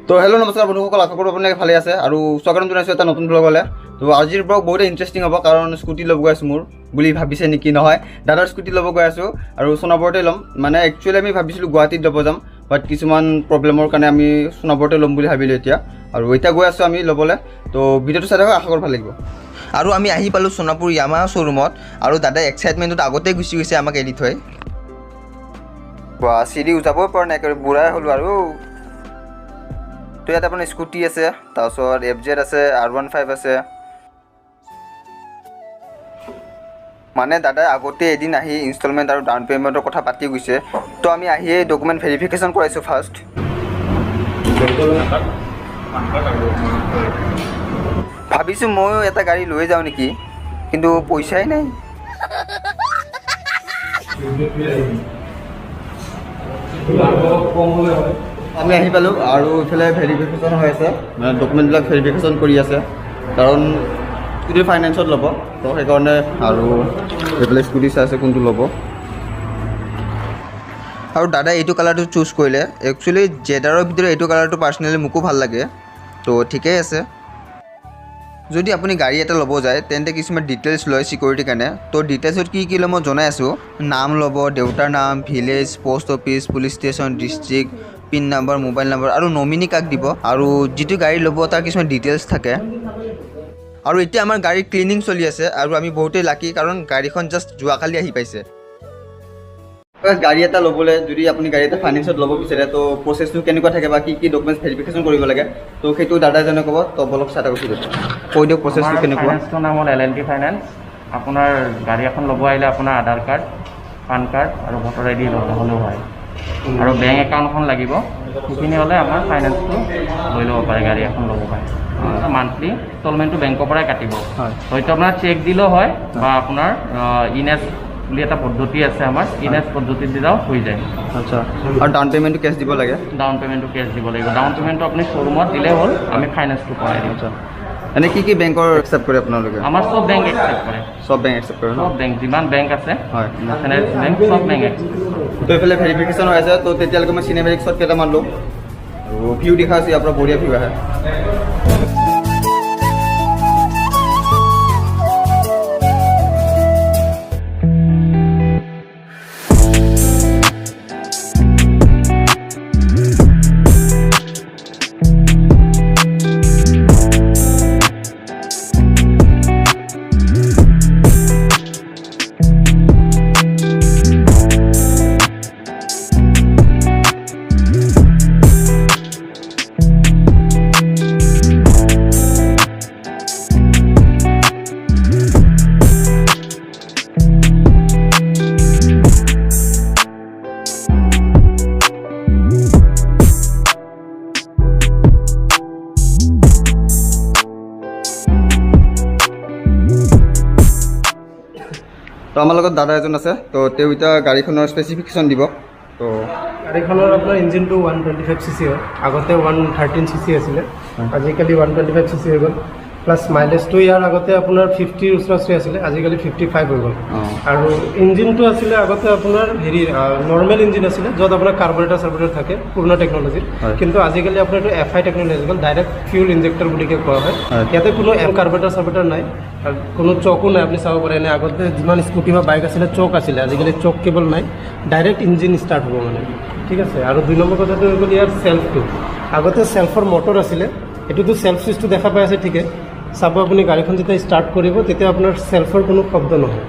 তো হেল্ল' নমস্কাৰ বন্ধুসকল, আশা কৰোঁ আপোনালোকে ভালে আছে আৰু স্বাগতম জনাইছোঁ এটা নতুন ব্লগলৈ। তো আজিৰ ব্লগ বহুতে ইণ্টাৰেষ্টিং হ'ব, কাৰণ স্কুটি ল'ব গৈ আছোঁ। মোৰ বুলি ভাবিছে নেকি? নহয়, দাদাৰ স্কুটি ল'ব গৈ আছোঁ আৰু সোণাপুৰতে ল'ম। মানে একচুৱেলি আমি ভাবিছিলোঁ গুৱাহাটীত ল'ব যাম, বাট কিছুমান প্ৰব্লেমৰ কাৰণে আমি সোণাপুৰতে ল'ম বুলি ভাবিলোঁ এতিয়া। আৰু এতিয়া গৈ আছোঁ আমি ল'বলৈ। তো ভিডিঅ'টো চাই থাকক, আশা কৰোঁ ভাল লাগিব। আৰু আমি আহি পালোঁ সোণাপুৰ য়ামাহা শ্ব'ৰুমত আৰু দাদাই এক্সাইটমেণ্টত আগতেই গুচি গৈছে আমাক এৰি থৈ। বা, চিৰি উঠাবই পৰা নাই, একেবাৰে বুঢ়াই হ'লোঁ আৰু। তো ইয়াত আপোনাৰ স্কুটি আছে, তাৰপিছত এফ জেড আছে, R15 আছে। মানে দাদাই আগতে এদিন আহি ইনষ্টলমেণ্ট আৰু ডাউন পে'মেণ্টৰ কথা পাতি গৈছে। তো আমি আহিয়ে ডকুমেণ্ট ভেৰিফিকেশ্যন কৰাইছোঁ ফাৰ্ষ্ট। ভাবিছোঁ ময়ো এটা গাড়ী লৈ যাওঁ নেকি, কিন্তু পইচাই নাই। আমি আহি পালোঁ আৰু ইফালে ভেৰিফিকেশ্যন হৈ আছে, মানে ডকুমেণ্টবিলাক ভেৰিফিকেশ্যন কৰি আছে, কাৰণ স্কুটি ফাইনেন্সত ল'ব, তো সেইকাৰণে। আৰু এইফালে স্কুটি চাই আছে কোনটো ল'ব। আৰু দাদাই এইটো কালাৰটো চুজ কৰিলে। একচুৱেলি জেডাৰৰ ভিতৰত এইটো কালাৰটো পাৰ্চনেলি মোকো ভাল লাগে, তো ঠিকেই আছে। যদি আপুনি গাড়ী এটা ল'ব যায়, তেন্তে কিছুমান ডিটেইলছ লয় ছিকিউৰিটিৰ কাৰণে। তো ডিটেইলছত কি কি লয় মই জনাই আছোঁ। নাম ল'ব, দেউতাৰ নাম, village, post office, police station, district, pin number, mobile number আৰু নমিনী কাক দিব আৰু যিটো গাড়ী ল'ব তাৰ কিছুমান ডিটেইলছ থাকে। আৰু এতিয়া আমাৰ গাড়ীৰ ক্লিনিং চলি আছে আৰু আমি বহুতেই লাকি, কাৰণ গাড়ীখন জাষ্ট যোৱাকালি আহি পাইছে। গাড়ী এটা ল'বলৈ, যদি আপুনি গাড়ী এটা ফাইনেন্সত ল'ব বিচাৰে, তো প্ৰচেছটো কেনেকুৱা থাকে বা কি কি ডকুমেণ্টছ ভেৰিফিকেশ্যন কৰিব লাগে, তো সেইটো দাদাজনে ক'ব। তো বলক, চাই থাকক ভিডিঅ'টো। কৈ দিয়ক প্ৰচেছটো আমাৰ কেনেকুৱা। ফাইনেন্সটোৰ নাম হ'ল এল এল টি ফাইনেন্স। আপোনাৰ গাড়ী এখন ল'ব আহিলে আপোনাৰ আধাৰ কাৰ্ড, পান কাৰ্ড আৰু ভোটাৰ আই ডি হ'লেও হয় আৰু বেংক একাউণ্টখন লাগিব। সেইখিনি হ'লে আমাৰ ফাইনেন্সটো লৈ ল'ব পাৰে, গাড়ী এখন ল'ব পাৰে। মান্থলি ইনষ্টলমেণ্টটো বেংকৰ পৰাই কাটিব। হয়তো আপোনাৰ চেক দিলেও হয় বা আপোনাৰ ইনেছ বুলি এটা পদ্ধতি আছে আমাৰ, ইনেছ পদ্ধতিত দিলেও হৈ যায়। আচ্ছা, আৰু ডাউন পে'মেণ্টটো কেছ দিব লাগে? ডাউন পে'মেণ্টটো কেছ দিব লাগিব। ডাউন পে'মেণ্টটো আপুনি শ্ব'ৰুমত দিলেই হ'ল, আমি ফাইনেন্সটো কৰাই দিম। আচ্ছা, এনে কি কি বেংকৰ একচেপ্ট কৰে আপোনালোকে? আমাৰ চব বেংক একচেপ্ট কৰে। চব বেংক একচেপ্ট কৰে ন? চব বেংক, যিমান বেংক আছে, নেশ্যনেলাইজ বেংক, চব বেংক একচেপ্ট কৰে। তো এইফালে ভেৰিফিকেশ্যন হৈ আছে, তো তেতিয়ালৈকে মই চিনেমেটিক শ্বট কেইটামান লওঁ আৰু ভিউ দেখা আছে ইয়াৰ পৰা, বঢ়িয়া ভিউ আহে। তো আমাৰ লগত দাদা এজন আছে, তো তেওঁ এতিয়া গাড়ীখনৰ স্পেচিফিকেশ্যন দিব। তো গাড়ীখনৰ আপোনাৰ ইঞ্জিনটো 125 cc হয়। আগতে 113 cc আছিলে, আজিকালি 125 cc হৈ গ'ল। প্লাছ মাইলেজটো ইয়াৰ আগতে আপোনাৰ 50ৰ ওচৰা ওচৰি আছিলে, আজিকালি 55 হৈ গ'ল। আৰু ইঞ্জিনটো আছিলে আগতে আপোনাৰ হেৰি নৰ্মেল ইঞ্জিন আছিলে, য'ত আপোনাৰ কাৰ্বৰেটাৰ চাৰ্বৰেটাৰ থাকে পুৰণা টেকন'লজিৰ। কিন্তু আজিকালি আপোনাৰ এইটো এফ আই টেকন'লজি গ'ল, ডাইৰেক্ট ফিউল ইনজেক্টৰ বুলিকে কোৱা হয়। ইয়াতে কোনো কাৰ্বৰেটাৰ চাৰ্বৰেটাৰ নাই আৰু কোনো চকো নাই, আপুনি চাব পাৰে। এনে আগতে যিমান স্কুটি বা বাইক আছিলে চক আছিলে, আজিকালি চক কেবল নাই, ডাইৰেক্ট ইঞ্জিন ষ্টাৰ্ট হ'ব মানে, ঠিক আছে। আৰু দুই নম্বৰ কথাটো হৈ গ'ল ইয়াৰ চেল্ফটো। আগতে চেল্ফৰ মটৰ আছিলে, এইটোতো চেল্ফ চুইচটো দেখা পাই আছে, ঠিকে। চাব, আপুনি গাড়ীখন যেতিয়া ষ্টাৰ্ট কৰিব, তেতিয়া আপোনাৰ চেল্ফৰ কোনো শব্দ নহয়,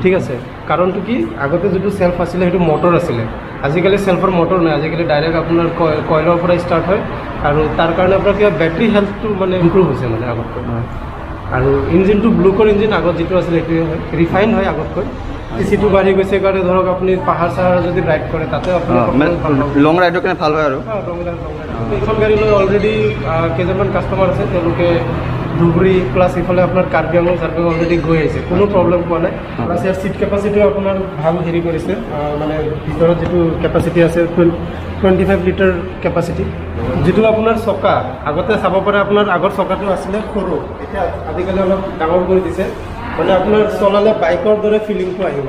ঠিক আছে। কাৰণটো কি, আগতে যিটো চেল্ফ আছিলে সেইটো মটৰ আছিলে, আজিকালি চেল্ফৰ মটৰ নাই। আজিকালি ডাইৰেক্ট আপোনাৰ কইলৰ পৰা ষ্টাৰ্ট হয় আৰু তাৰ কাৰণে আপোনাৰ কিবা বেটেৰী হেল্থটো মানে ইম্প্ৰুভ হৈছে মানে আগতকৈ। আৰু ইঞ্জিনটো ব্লুকৰ ইঞ্জিন আগত যিটো আছিলে সেইটোৱে হয়, ৰিফাইন হয় আগতকৈ। চিচিটো বাঢ়ি গৈছে কাৰণে ধৰক আপুনি পাহাৰ চাহাৰ যদি ৰাইড কৰে, তাতে আপুনি মানে ভাল পাব। লং ৰাইডৰ কাৰণে ভাল হয় আৰু। লং ৰাইড, লং ৰাইড। এইখন গাড়ী লৈ অলৰেডি কেইজনমান কাষ্টমাৰ আছে, তেওঁলোকে ধুবুৰী প্লাছ ইফালে আপোনাৰ কাৰ্বি আংলং চাৰ্বি আংলং অলৰেডি গৈ আহিছে, কোনো প্ৰব্লেম পোৱা নাই। প্লাছ ইয়াৰ চিট কেপাচিটিও আপোনাৰ ভাল হেৰি কৰিছে, মানে ভিতৰত যিটো কেপাচিটি আছে 25 লিটাৰ কেপাচিটি। যিটো আপোনাৰ চকা, আগতে চাব পাৰে আপোনাৰ আগৰ চকাটো আছিলে সৰু, এতিয়া আজিকালি অলপ ডাঙৰ কৰি দিছে, মানে আপোনাৰ চলালে বাইকৰ দৰে ফিলিংটো আহিব।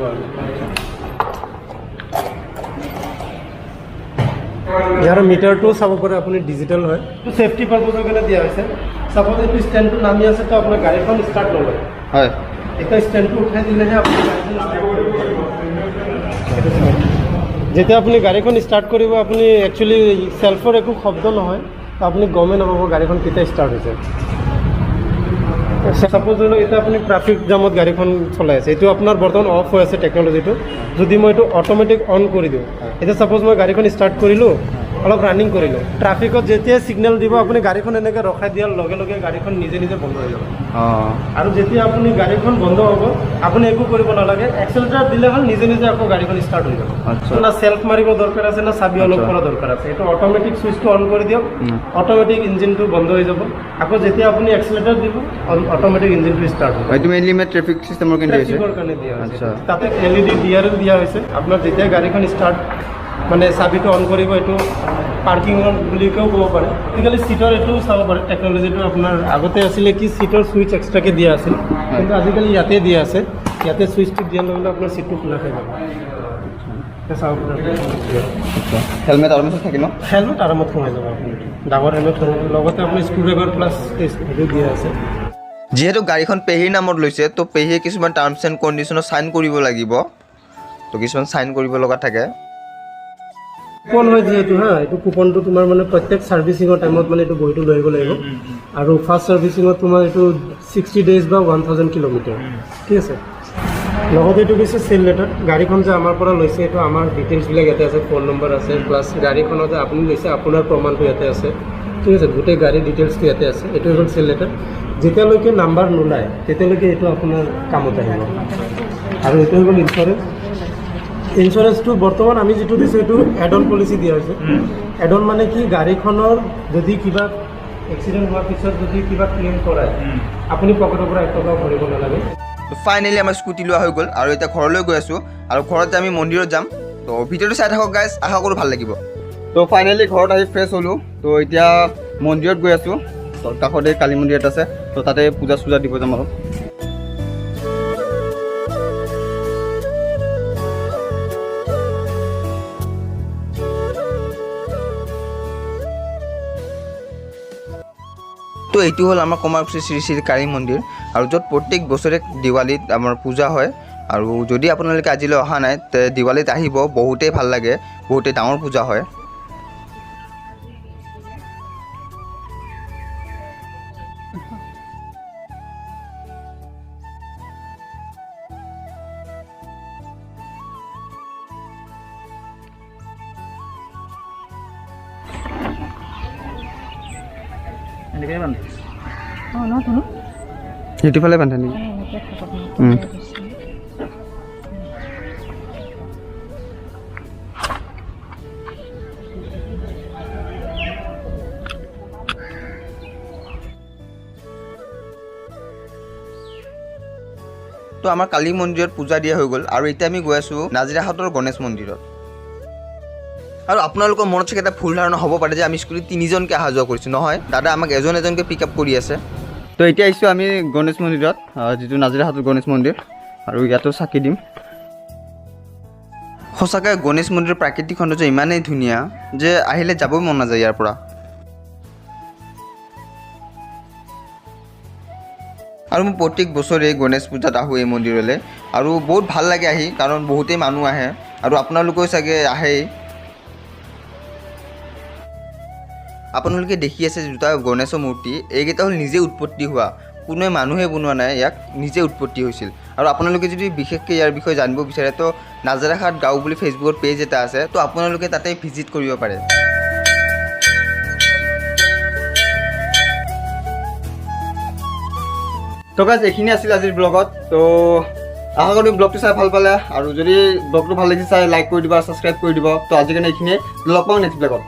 আৰু ইয়াৰ মিটাৰটোও চাব পাৰে আপুনি, ডিজিটেল হয়। এইটো ছেফটি পাৰ্পজৰ কাৰণে দিয়া হৈছে। চাপ'জ এইটো ষ্টেণ্ডটো নামি আছে, তো আপোনাৰ গাড়ীখন ষ্টাৰ্ট নলয়। এতিয়া ষ্টেণ্ডটো উঠাই দিলেহে আপুনি গাড়ীখন ষ্টাৰ্ট কৰিব পাৰিব। সেইটো চাওক। যেতিয়া আপুনি গাড়ীখন ষ্টাৰ্ট কৰিব, আপুনি একচুৱেলি চেল্ফৰ একো শব্দ নহয়, তো আপুনি গমেই নাপাব গাড়ীখন কেতিয়া ষ্টাৰ্ট হৈছে। চাপ'জ ধৰি লওক এতিয়া আপুনি ট্ৰাফিক জামত গাড়ীখন চলাই আছে, এইটো আপোনাৰ বৰ্তমান অফ হৈ আছে টেকন'লজিটো। যদি মই এইটো অট'মেটিক অন কৰি দিওঁ, এতিয়া চাপ'জ মই গাড়ীখন ষ্টাৰ্ট কৰিলোঁ, অলপ ৰানিং কৰিলোঁ, ট্ৰাফিকত যেতিয়া ছিগনেল দিব, আপুনি গাড়ীখন এনেকৈ ৰখাই দিয়াৰ লগে লগে গাড়ীখন নিজে নিজে বন্ধ হৈ যাব। আৰু যেতিয়া আপুনি গাড়ীখন বন্ধ হ'ব, আপুনি একো কৰিব নালাগে, এক্সেলেটাৰ দিলে হ'ল, নিজে নিজে আকৌ গাড়ীখন ষ্টাৰ্ট হৈ যাব। না চেল্ফ মাৰিব দৰকাৰ আছে, না চাবি অন কৰা দৰকাৰ আছে। এইটো অট'মেটিক চুইচটো অন কৰি দিয়ক, অট'মেটিক ইঞ্জিনটো বন্ধ হৈ যাব। আকৌ যেতিয়া আপুনি এক্সেলেটাৰ দিব, অট'মেটিক ইঞ্জিনটো ষ্টাৰ্ট হ'ব। এইটো মেইনলি মানে ট্ৰেফিক চিষ্টেমৰ কাৰণে হৈছে। ট্ৰেফিকৰ কাৰণে দিয়া হৈছে। তাতে এলইডি ডিআৰএল দিয়া হৈছে। আপোনাৰ যেতিয়া গাড়ীখন ষ্টাৰ্ট, মানে চাবিটো অন কৰিব, এইটো পাৰ্কিঙৰ বুলিকেও ক'ব পাৰে। আজিকালি চিটৰ এইটোও চাব পাৰে টেকন'লজিটো। আপোনাৰ আগতে আছিলে কি, চিটৰ চুইচ এক্সট্ৰাকৈ দিয়া আছিল, কিন্তু আজিকালি ইয়াতে দিয়া আছে। ইয়াতে চুইচটো দিয়াৰ লগে লগে আপোনাৰ চিটটো খোলা খাই যাব। এতিয়া চাব পাৰে। হেলমেট আৰামছে থাকে ন? হেলমেট আৰামত সোমাই যাব আপুনি, ডাঙৰ হেলমেট সোমাব। লগতে আপুনি স্ক্ৰু ড্ৰাইভাৰ প্লাছ সেইটো দিয়া আছে। যিহেতু গাড়ীখন পেহীৰ নামত লৈছে, তো পেহীয়ে কিছুমান টাৰ্মছ এণ্ড কণ্ডিশ্যনত চাইন কৰিব লাগিব। তো কিছুমান চাইন কৰিব লগা থাকে। কুপন হয় যিহেতু, হা, এইটো কুপনটো তোমাৰ মানে প্ৰত্যেক ছাৰ্ভিচিঙৰ টাইমত মানে এইটো বহীটো লৈ আহিব লাগিব। আৰু ফাৰ্ষ্ট ছাৰ্ভিচিঙত তোমাৰ এইটো 60 ডেইজ বা 1000 কিলোমিটাৰ, ঠিক আছে। লগতে এইটো কৈছে চেল লেটাৰ। গাড়ীখন যে আমাৰ পৰা লৈছে, এইটো আমাৰ ডিটেইলছবিলাক ইয়াতে আছে, ফোন নম্বৰ আছে, প্লাছ গাড়ীখনত যে আপুনি লৈছে, আপোনাৰ প্ৰমাণটো ইয়াতে আছে, ঠিক আছে। গোটেই গাড়ীৰ ডিটেইলছটো ইয়াতে আছে। এইটো হৈ গ'ল চেল লেটাৰ। যেতিয়ালৈকে নাম্বাৰ নোলায়, তেতিয়ালৈকে এইটো আপোনাৰ কামত আহিব। আৰু এইটো হৈ গ'ল ইঞ্চুৰেঞ্চ। ইঞ্চুৰেঞ্চটো বৰ্তমান আমি যিটো দিছোঁ, এইটো এড অন পলিচি দিয়া হৈছে। এড অন মানে কি, গাড়ীখনৰ যদি কিবা এক্সিডেণ্ট হোৱাৰ পিছত যদি কিবা ক্লেইম কৰায়, আপুনি পকেটৰ পৰা 1 টকাও ভৰিব নালাগে। তো ফাইনেলি আমাৰ স্কুটি লোৱা হৈ গ'ল আৰু এতিয়া ঘৰলৈ গৈ আছোঁ আৰু ঘৰত আমি মন্দিৰত যাম। তো ভিডিঅ'টো চাই থাকক গাইজ, আশা কৰোঁ ভাল লাগিব। তো ফাইনেলি ঘৰত আহি ফ্ৰেছ হ'লোঁ। তো এতিয়া মন্দিৰত গৈ আছোঁ। তো কাষতে কালী মন্দিৰ এটা আছে, তো তাতে পূজা চূজা দিব যাম অলপ। তো এইটো হ'ল আমাৰ কমাৰকুচি শ্ৰী শ্ৰী কালী মন্দিৰ আৰু য'ত প্ৰত্যেক বছৰে দিৱালীত আমাৰ পূজা হয়। আৰু যদি আপোনালোকে আজিলৈ অহা নাই, তে দিৱালীত আহিব, বহুতেই ভাল লাগে, বহুতেই ডাঙৰ পূজা হয়। এনেকৈ বান্ধে। অঁ ন ধুনু। সেইটো ফালে বান্ধে নেকি? এনেকৈ থাকক। তো আমাৰ কালী মন্দিৰত পূজা দিয়া হৈ গ'ল আৰু এতিয়া আমি গৈ আছোঁ নাজিৰাহাটৰ গণেশ মন্দিৰত। আৰু আপোনালোকৰ মনত চাগে এটা ভুল ধাৰণা হ'ব পাৰে যে আমি স্কুটিত তিনিজনকৈ অহা যোৱা কৰিছোঁ। নহয় দাদা, আমাক এজন এজনকৈ পিক আপ কৰি আছে। তো এতিয়া আহিছোঁ আমি গণেশ মন্দিৰত, যিটো নাজিৰাহাটৰ গণেশ মন্দিৰ, আৰু ইয়াতো চাকি দিম। সঁচাকৈ গণেশ মন্দিৰৰ প্ৰাকৃতিক সৌন্দৰ্য ইমানেই ধুনীয়া যে আহিলে যাবই মন নাযায় ইয়াৰ পৰা। আৰু মই প্ৰত্যেক বছৰে গণেশ পূজাত আহোঁ এই মন্দিৰলৈ আৰু বহুত ভাল লাগে আহি, কাৰণ বহুতেই মানুহ আহে আৰু আপোনালোকেও চাগে আহেই। আপোনালোকে দেখি আছে দুটা গণেশৰ মূৰ্তি, এইকেইটা হ'ল নিজে উৎপত্তি হোৱা, কোনোৱে মানুহে বনোৱা নাই, ইয়াক নিজে উৎপত্তি হৈছিল। আৰু আপোনালোকে যদি বিশেষকৈ ইয়াৰ বিষয়ে জানিব বিচাৰে, তো নাজিৰাখাট গাঁও বুলি ফেচবুকত পেজ এটা আছে, তো আপোনালোকে তাতে ভিজিট কৰিব পাৰে। তো গাইজ, এইখিনি আছিল আজিৰ ব্লগত। তো আশা কৰোঁ ব্লগটো চাই ভাল পালে আৰু যদি ব্লগটো ভাল লাগিছে, চাই লাইক কৰি দিবা, ছাবস্ক্ৰাইব কৰি দিব। তো আজিৰ কাৰণে এইখিনিয়ে, লগ পাওঁ নেক্সট ব্লগত।